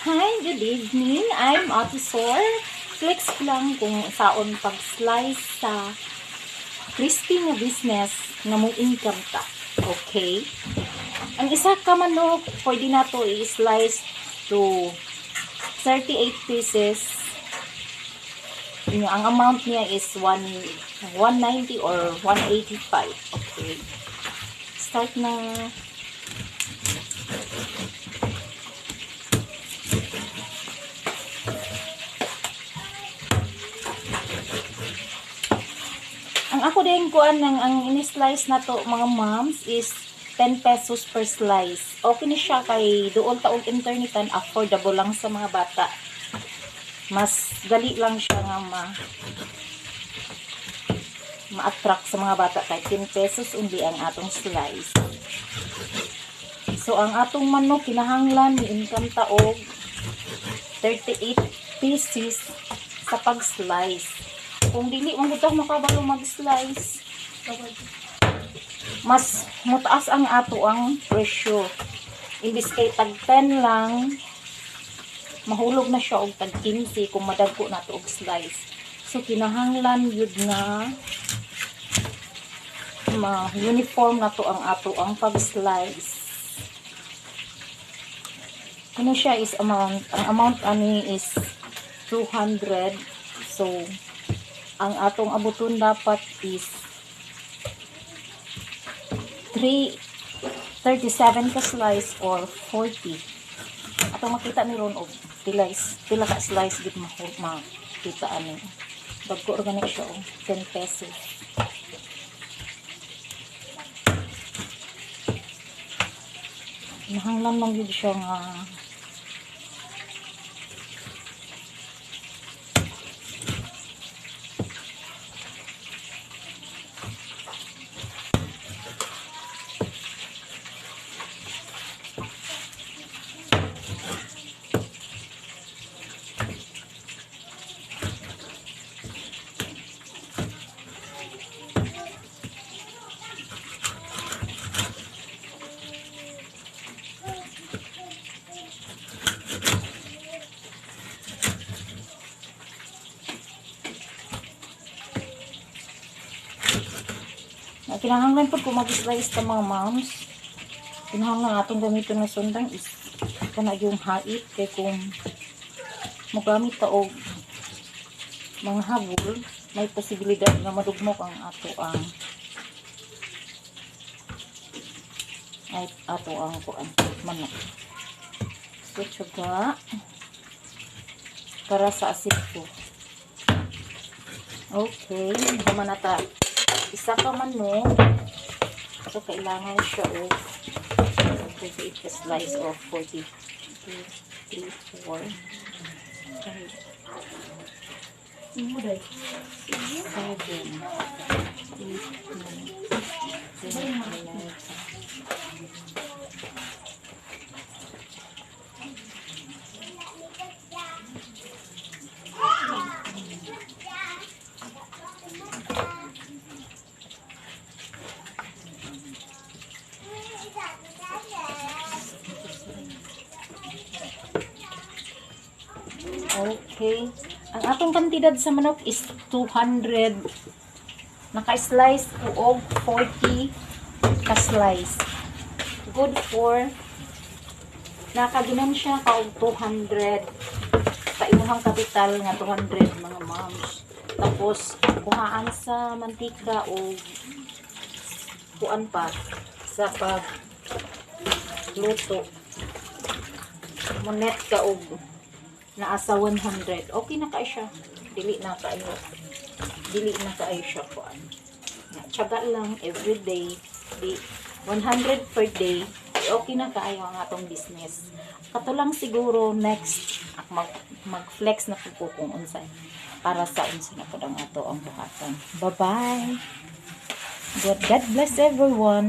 Hi, good evening. I'm Ate Sor. Flex ko lang kung saon pag-slice sa crispy nga business nga mo income ta. Okay? Ang isa ka manok, pwede na to i-slice to 38 pieces. Yung, ang amount niya is 1, 190 or 185. Okay. Start na. Ang ako din kuan ng ang ini-slice na to, mga moms, is 10 pesos per slice. Okay ni siya kay dool ta og internetan, affordable lang sa mga bata. Mas dali lang siya nga ma-attract sa mga bata kay 10 pesos only ang atong slice. So ang atong manok, kinahanglan ni income ta og 38 pieces sa pag-slice. Kung dili man gud ta makabalo mag-slice, mas mutaas ang ato ang presyo. Imbis kay tag 10 lang, mahulog na siya og tag 15 kung madagko na to og slice. So kinahanglan yun nga ma-uniform na to ang ato ang pag-slice. Ano siya is amount, ang amount ani is 200. So ang atong abuton dapat is 337 ka slice or 40. Atong makita ni ron og pila ka slice gid makita ani. Dagko ra gani siya og 10 pesos. Nahanglan man gyud siya nga na kinahanglan pud kung mag-slice ta, mga moms, kinahanglan atong gamiton nga sundang is kana yung hait kay kung mogamit ta og mga habol, may posibilidad nga madugmok ang ato ang ay ato ang kuan manok. So tiyaga para sa asin ko. Okay, human na ta isa ka manok. So kailangan siya og 38 ka slice or 40. 2, 3, 4, 5, 7, 8, 9, 10, 11. Okay. Ang atong kantidad sa manok is 200. Naka-slice ko og 40 ka-slice. Good for nakaginan siya ka og 200 sa imuhang kapital nga 200, mga moms. Tapos kuhaan sa mantika o kuan pa sa pag luto. Monet ka og naa sa 100. Okay na kay siya. Dili na kaayo siya kuan. Nga, tiyaga lang every day. Di 100 per day. Okay na kaayo ang atong business. Kato lang siguro next mag-flex na pud ko kung unsay para sa unsa na pud ang ato ang buhatan. Bye-bye. God bless everyone.